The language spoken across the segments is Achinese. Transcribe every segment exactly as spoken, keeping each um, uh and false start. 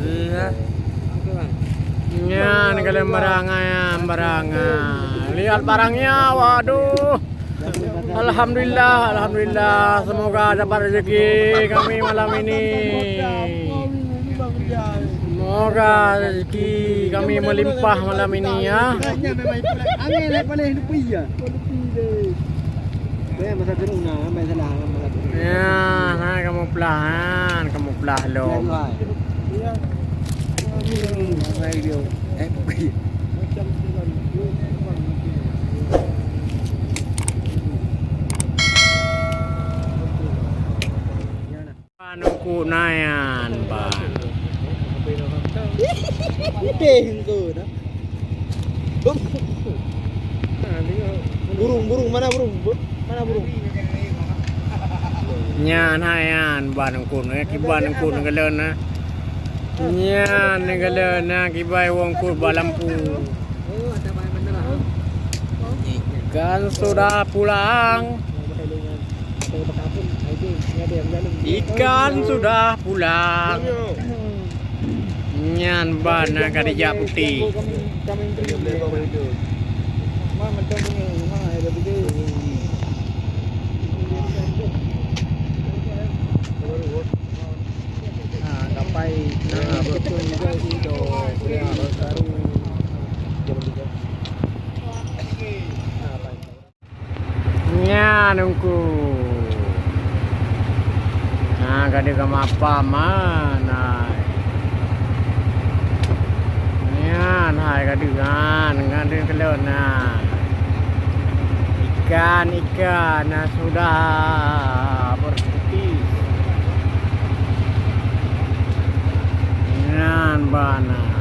Iya. Nyan kalian barang, nyan barang. Lihat barangnya, waduh. Alhamdulillah, alhamdulillah. Semoga dapat rezeki kami malam ini. Semoga rezeki kami melimpah malam ini, ya. Ya, nah, kamu pelah, nah, kamu pelah lom. Ban Teungku Nayan, ban. Teh Teungku dah. Burung, burung, mana burung? Bu-, mana burung? Nyan hai nyan ban Teungku, eh, kiban Teungku neukalon na. Nyan neukalon na kiban wong kut bak lampu. Ikan sudah pulang. Ikan sudah pulang. Nyan ban Khadijah Putih. Nyan Teungku. Nah, ka deuh ka mapa man, hai. Nyan, hai, ka deuh, han, ka deuh keulon, nah. Ikan, ikan, nah, sudah berputih. Nyan ban, nah.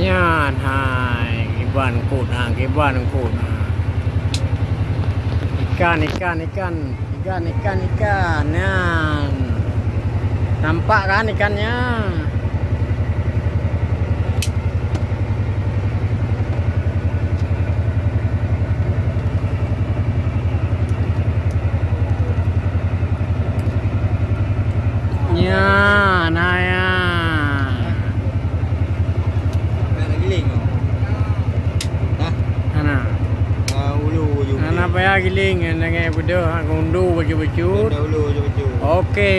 Nyan hai, kiban kut ha, kiban kut ha. Ikan, ikan, ikan. Ikan, ikan, ikan. Nyan. Nampak kan ikannya? Nyan, nah, ya. Hana. Hana payah giling, nangèe beudôh, ha, gundu bacut-bacut. Oke,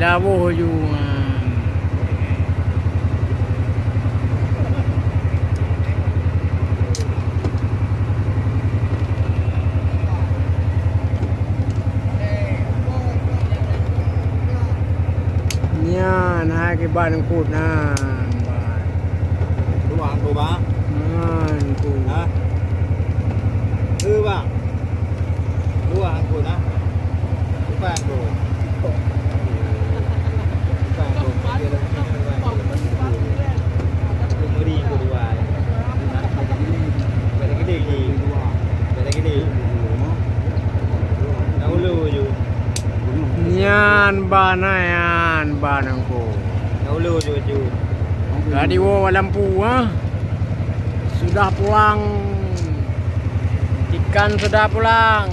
laboh laju. Ha. Nyan hai kiban eungkôt na. Dua eungkôt, Bang. Nyan eungkôt. Ha? Dua, Bang. Dua eungkôt na. Empat eungkôt. Empat eungkôt. Meri eungkôt dua. Beda gede. Beda gede. Dahulu je. Nyan ban nyan ban eungkôt. Dahulu je, je. Ka diwoe lampu, ha? Sudah pulang. Ikan sudah pulang.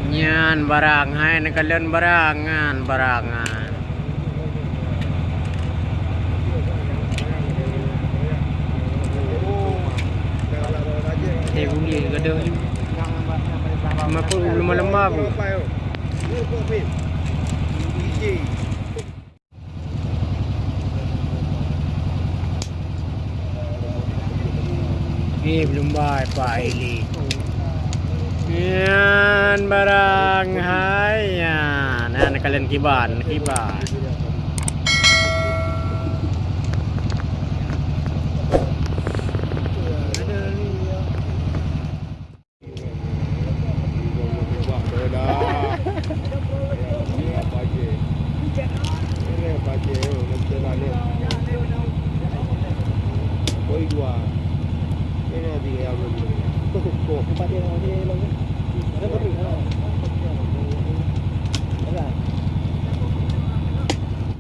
Nyan barang, hai neukalon barang, nyan barang, nyan. Eh, bunyi gadoh ni. Makul belum lemah pun. Eh, belum bai, Pak Eli. Nyan barang hai, nyan. Nyan kalian kiban, kiban.